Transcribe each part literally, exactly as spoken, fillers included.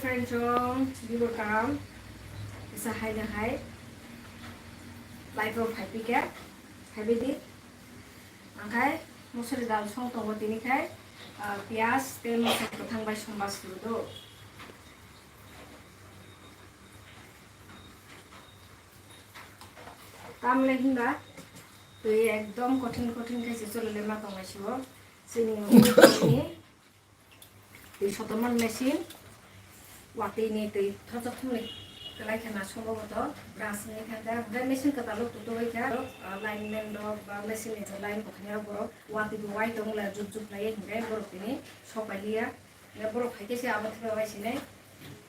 Friends, um, bibur kam, kisa hai na hai, live o phai pika, phai bidi, angkai musuri dal song tongo tini khai, ah, piyaj tei mosok kwthang bai somba suru do. Tamle hinba twi ekdom kothin kothin khai se chole le ma tongnai sibo. Chini twi sotoman machine watwi ni twi thotho thumni kwlai khe na sobo bo to brush ni kha da. Hwnkhe machine kwtal o tutu bai kha, ah, lineman rok ba machine ni line bo khani rok borok watwi bo wai tong le juk juk lai hwnkhe borok tini sok pai liya. Hwnkhe borok hai khe se abo thwiba bai sinai.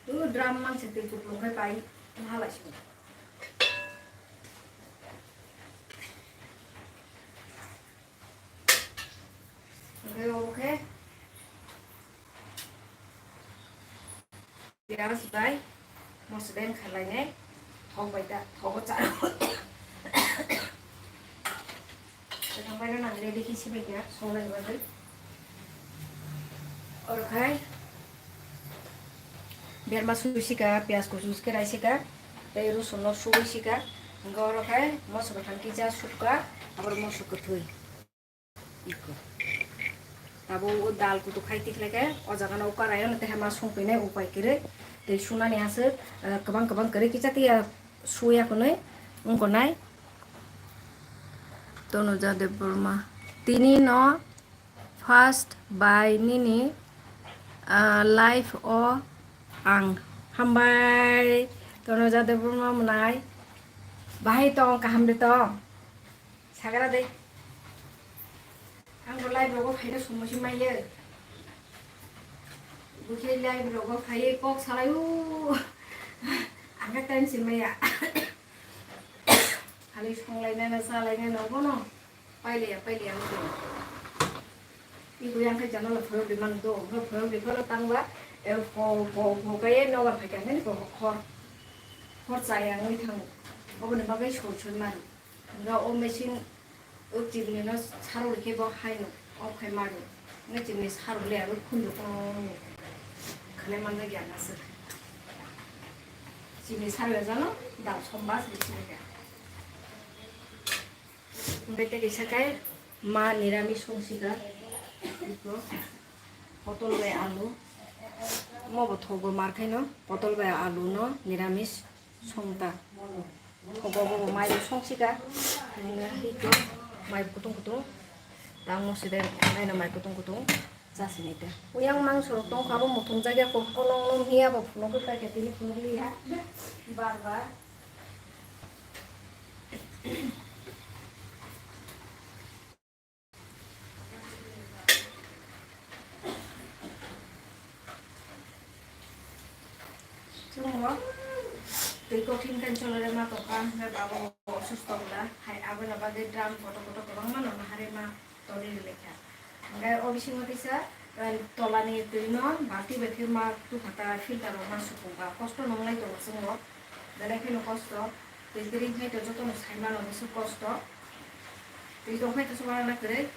Tu drum man se twi kuplung khai pai halai si. Hwnkhe obo khe piyaj bai moso den khalai nai thok bai ta thogo cha. Kwthang bai no nang ready khe sibai kha songnai bagwi. Oro khai berma sui sika, piyaj kuchuk khe rai sika, tei rosun no sui sika. Hwnkhe oro khai moso kwthang kisa sukha, aboro moso kwthwi. Iko. Abo o dal kutuk khai tikhlai khe o jaga no o karai o no tei ma songpinai upai kwrwi. Tei sunani aswk, ah, kwbang kwbang kwrwi kisa tiya suya kunui wngkha nai. Tonuja Debbarma. Tini no first bai nini, ah, live o ang. Hambai Tonuja Debbarma mwnai. Bahai tong, kaham de tong? Sagra de. Ang bo live rogo phaina sumo si maiye. Bukhe live rogo phaiye kok salai u. Ang khe time si maya. Khali songlai nana, salai nana, bono. Pailiya, pailiya, oke. Ibu yang khe jano la phoro bi man do, no phoro bi phoro tangwa, e, pho, pho, pho kaiye nobar phai kha, nini pho khor. Khor chaya wngwi thango. Oboni bagwi soi soi mari. Nga o machine, o chini no sarwi khe bo hai no, off khai mari. Nga chini sarwi le aro khundu tong. Khale man na gyan aswk. Chini sarwi jano, dal sombas bi chini kha. Hwnkhe tei kisa khe ma niramis songsikha. Iko potol bai alu. Omo bo thogo mar khaino potol bai alu no niramis songta. Thogo bo bo mai bo songsikha. Hwnkhe iko mai kutung kutung. Tamo side naina mai kutung kutung. Chasini te. Uyang mangso rok tongkha bo muthung jagya kok kolong lom hiya bo phunuk khe paikhe tini phunuk liya. Bar bar. Chwngno twi kothin khe cholole ma tongkha, hwnkhe baba bo osusto wngla, hai aboni bagwi drum kotor kotor kwbangma no naharwi ma torwi rwlaikha. Hwnkhe o bisingo teisa, eh, tolani twino balti bai khe ma tukhata filter rok ma supungkha, kosto no wnglai tongo chwngno, belai kheno kosto. Twi kwrwi khai to jotono sai mano bwswk kosto. Twi tong khai to swkang na kwrwi.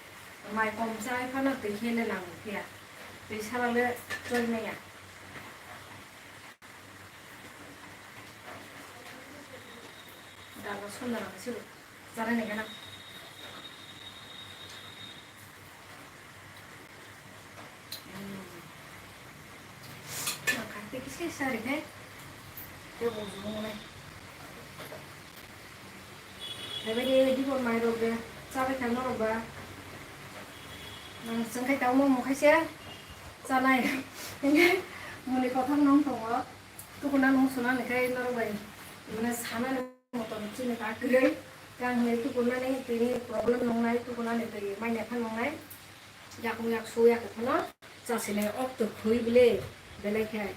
Mai kom chai phano twi khe le nango phiya. Twi sala le choi maya. Dalo sonna rang sibo. Chana ni gana. Khaite kisa sari khai. Tei bo jumung nai. Bebedi dibor mai rok de. Chabai kha norok ba. Nang chwng khai tamo mung khai se. Chanai. Muni kothok nong tongo. Tukuna nung suna ni khai norok bai. Mane sana ni motom chini ka kwrwi. Kang hinwi tukunani tini problem nongnai, tukunani twi manya pha nongnai. Yakung yak su yak phano chasile okto khui bile belai khe.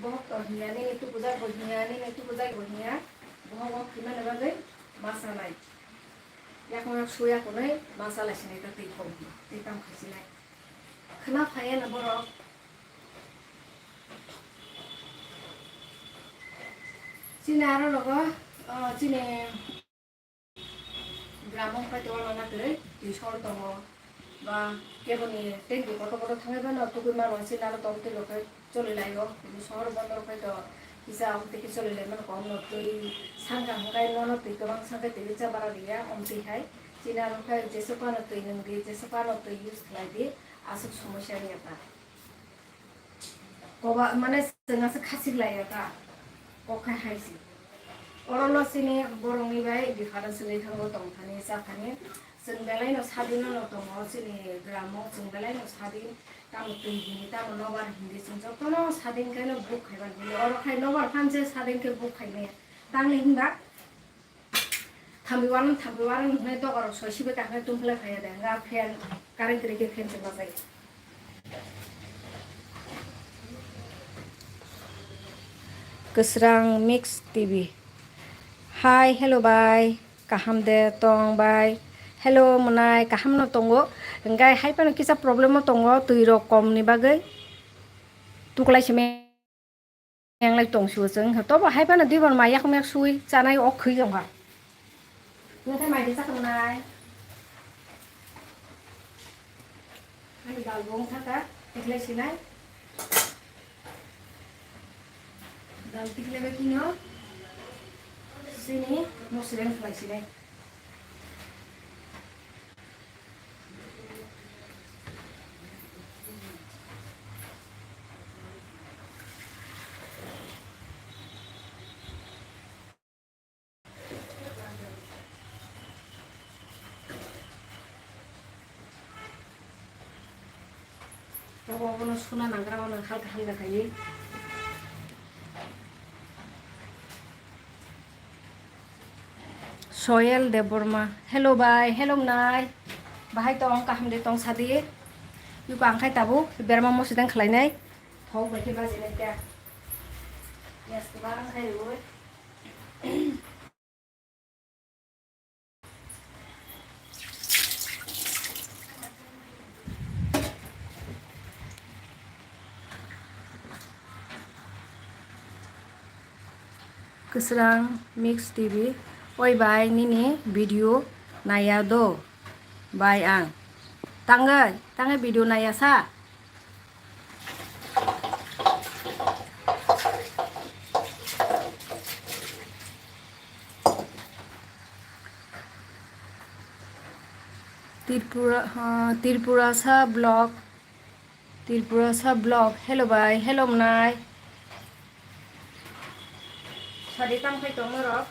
Bohok to hiya nini tupujak bo hiya, nini tupujak bo hiya. Bohok o khimani bagwi ma sanai. Yakung yak su yak hwnwi ma salai sinai ta twi khom, twi tam khai sinai. Khna phaiya na borok. Chini aro rogo, o, chini Amo khai to ano na twi, twi sol tongo. Ba keboni tei bi kotor kotor thangwi bano tugui mano, sini aro tong twi rok khai choli laio. Tini sohor bondor khai to kisa ang tei kisa choli lai mano, kom no twi sangka hwnkhe nono twi kwbang sangkhe twi cha bara riya, om twi hai. Chini aro khai jesa phano twi nwng di, jesa phano twi use khlai di, aswk somosya wngya ta. Koba mane chwng aswk khachik laiya ta, kok khai hai si. Oro no chini borokni bai bifano swngwi thango tongthani chathani. Chwng belai no sadin no tongo chini gramo, chwng belai no sadin, tamo twi hini, tamo nobar hindi, chwng jotono sadin khe no buk khaiban hini. Oro khai nobar phan je sadin khe buk khaimaya. Tangni hinba Thambi warang, thambi warang hinwi dogarok soi sibai kaham tongphla phaiya de, nga fan, current kwrwi khe fan se bajai. Kwsrang Mix T V. Hi, hello bai, kaham de tong bai? Hello mwnai, kaham no tongo. Hingkai hai phano kisa problem o tongo, twi rok kom ni bagwi. Tuklai simi. Yang lai tong sibo chwng wngkha. Tobo hai phano dui bar mai yak yak sui chanai o khwi jongkha. Nokhe mai de chaknai. Ani dal bo wngkha ka, tiklai sinai. Dal tiklai bai kino sini mosreng khlai sinai. Obo, obono suna nangra, obono halka halka kaiwi. Soyel Debbarma, hello bai, hello mwnai. Bahai tong, kaham de tong sadi. Yuko ang khai tabuk berma mosideng khlainai. Thok bai khe bajinai kya. Yes, ba ang khai rwi. Kwsrang Mix T V, oi bai nini video naiya do bai ang. Tangwi, tangwi video naiya sa? Tripura, ah, Tripurasa vlog, Tripurasa vlog, hello bai, hello mwnai. Sadi tang phai tong norok.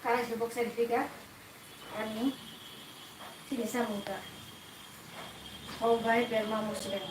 Karai se boksa ripika ani chini samung ta. Hok bai berma mosideng.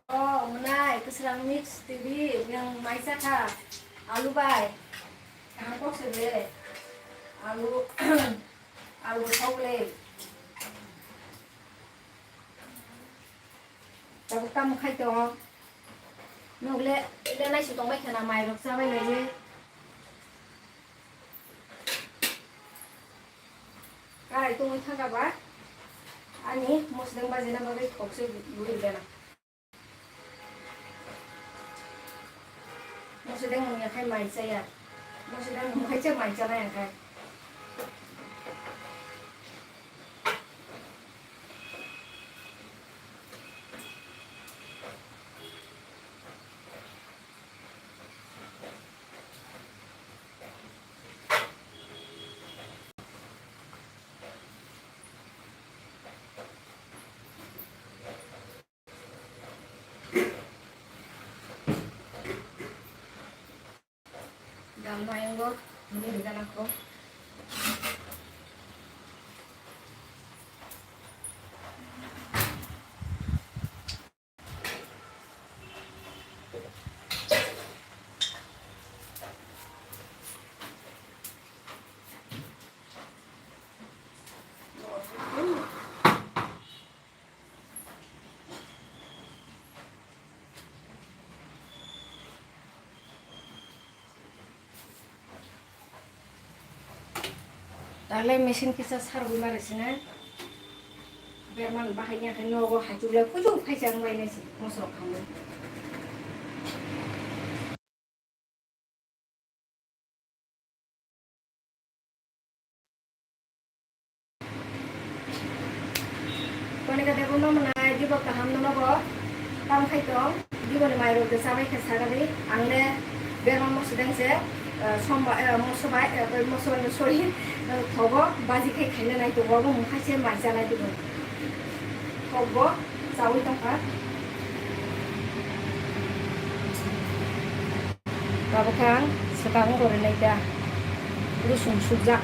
O, mwnai, kwsrang Mix T V, nwng mai cha kha, alu bai. Kaham kok se de. Alu, alu bo sok le. Tabuk tamo khai tongo. Nwng le, le nai se tong bai kha na, mai rok cha bai lai le. Karai tongwi thangkha ba, ani mosideng bajina bagwi thok se bui gana. Mosideng mungya khai mai chaya. Mosideng mung khai se mai chanai ang khai. Dal mayung go, ini di kana ko. Arle machine kisa sarwi mare sine. Berman bahai ya hai nogo hai chuklai kuju phai chang bai nai si mosok khambai. Konika Debbarma mwnai dibo kaham nono bo. Tam khai tong, dibo ni mairok de chabai khe sagadi, ang le berma moso deng se, eh, somba, eh, moso bai, eh, moso bai, sorry, eh, thogo, baji khai khaina nai tongo, obo mung khai se mai cha nai dibo. Thok bo, chawi tong kha. Tabuk ang swkang wngkha rinai da. Rusung sukjak.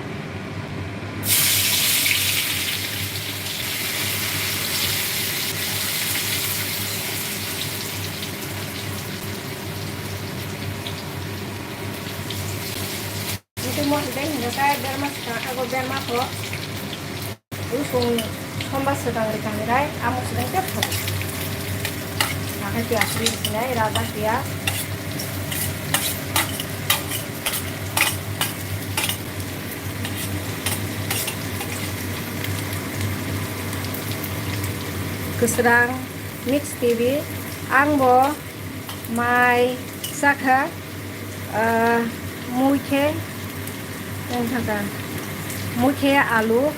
Nitui moso deng hinwi khe berma swkang, abo berma kho. Rusung somba swkang rwkang rai, amo swkang tei thok. Nakhai piyaj ri sinai, rajak piyaj. Kwsrang Mix T V, ang bo mai sakha, ah, mui khe, wng thangkha, mui khe alu,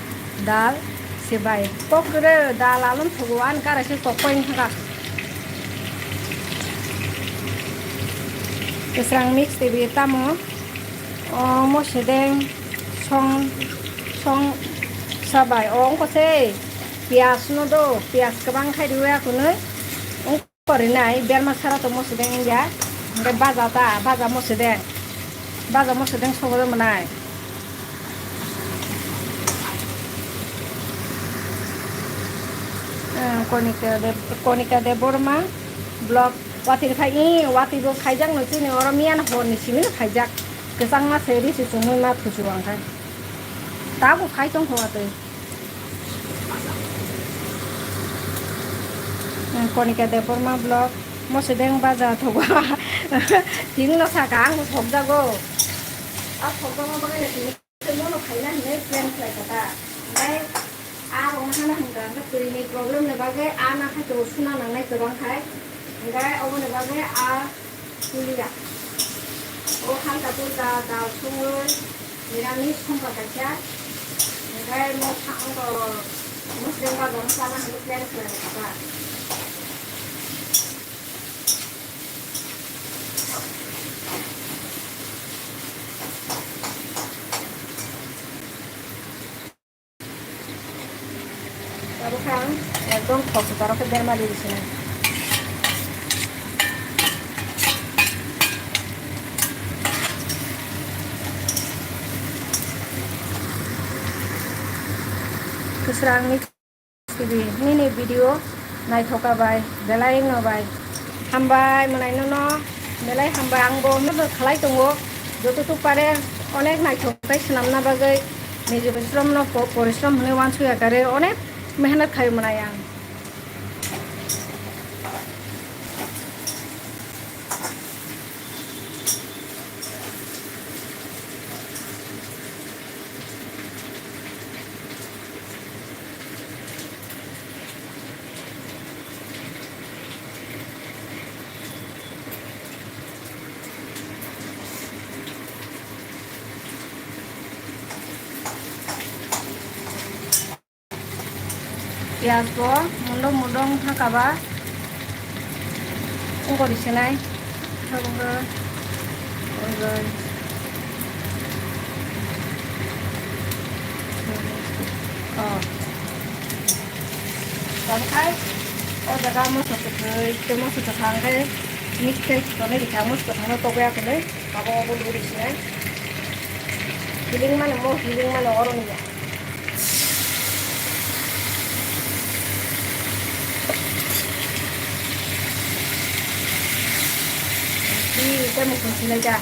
dal, sebai. Kok kwrwi dal alu wng thugo, ani kara se kok koi wng thangkha. Kwsrang Mix T V tamo, o moso deng song, song sabai, o wngkha se piyaj no do, piyaj kwbang khai rw ya kwnwi. Korinai berma sara to moso deng ya. Hingke baja ta, baja moso deng. Baja moso deng sogo de mwnai. Eh, Konika de, Konika Debbarma vlog. Watwi khai, i, watwi bo khaijak no chini oro miyan hor ni simi no khaijak. Kwchangma se ri se chumui ma thuchu ang khai. Tabuk khai tong kho watwi. Konika Debbarma vlog, moso deng baja thogo. Tini no saka ang thokjago. A thokjakma bagwi no tini mono khaina hinwi plan khlai kha ta. Hingke a rok no hana hwnka hwnkhe twi ni problem ni bagwi a na khai to suna nangnai kwbang khai. Hingke oboni bagwi a Kuliya. O halka purka dal songwi niramis songkha kaisa. Hingke mo sa-, ongko Muslim ba bangsa na hwnwi plan khlai kha. Tabuk khe ang ekdom thok se taro khe berma riri sinai. Kwsrang ni T V nini video naithoka bai, belai no bai. Hambai, mwnaino no belai hambai. Ang bo mehnat khlai tongo, jototuk pare onek naithok tei swnamna bagwi niji porishrom no po-, porishrom hwnwi uansukya kare onek mehnat khai mwnai ang. Piyaj bo mundo mundo wng thangkha ba, wng kori sinai. Tabuk khe, oi, oi. Oh. Tabuk khai, o jaga moso kwthwi, tei moso kwthang khe mix khe tonwi rikha, moso kwthangno tokya hwnwi abo obo luri sinai. Healing mano mo, healing mano oro ni ya. Hi, tamo kung sinai da.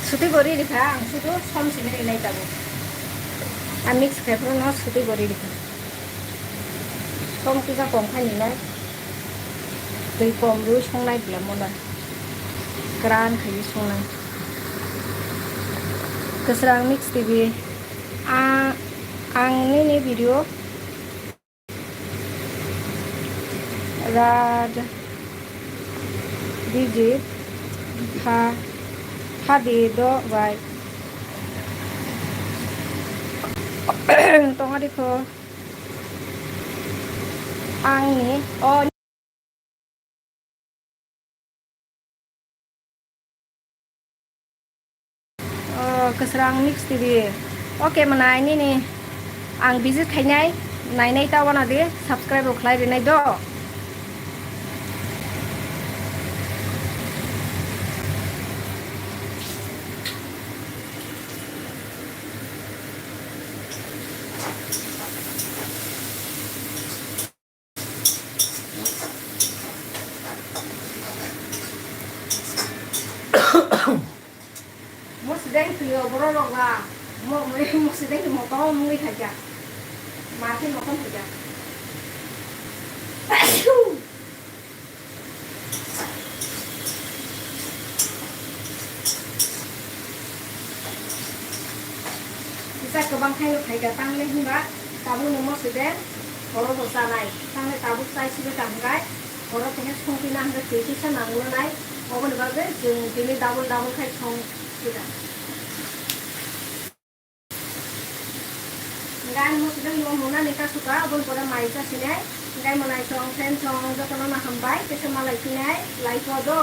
Sutwi bo riri kha, ang sudu som sini rinai tabuk. A mix khai phuru no sutwi bo riri kha. Som kisa kom khai ninai. Twi kom rwi songnai bwla mola. Kran khai songnai. Kwsrang Mix T V. Ang, ang nini video Rad Digit ha hadi do bai tonga dikho ang ni o Oh, kwsrang mix T V. Okay, mwnai nini ang visit khainai, nainai ta wana de subscribe rok khlai rinai do. Mo sideng twi o borok rok ba. Mo, mo, mo sideng twi motom wngwi khaikha. Ma khe motom khaikha. Kisa kwbang khaino phaikha, tamni hinba tabukni mo sideng borok bo chanai. Tamni tabuk chai sibwi tang hwnkhe borok khe songpina hwnkhe twi kisa nangwlwnai. Oboni bagwi chwng tini double double khai song sida. Hingke ani mosideng no monani kasuka, aboni pore mai chasinai. Hingke mwnai song, friend song, jotono no hambai, tei se malai phinai, lai pho do.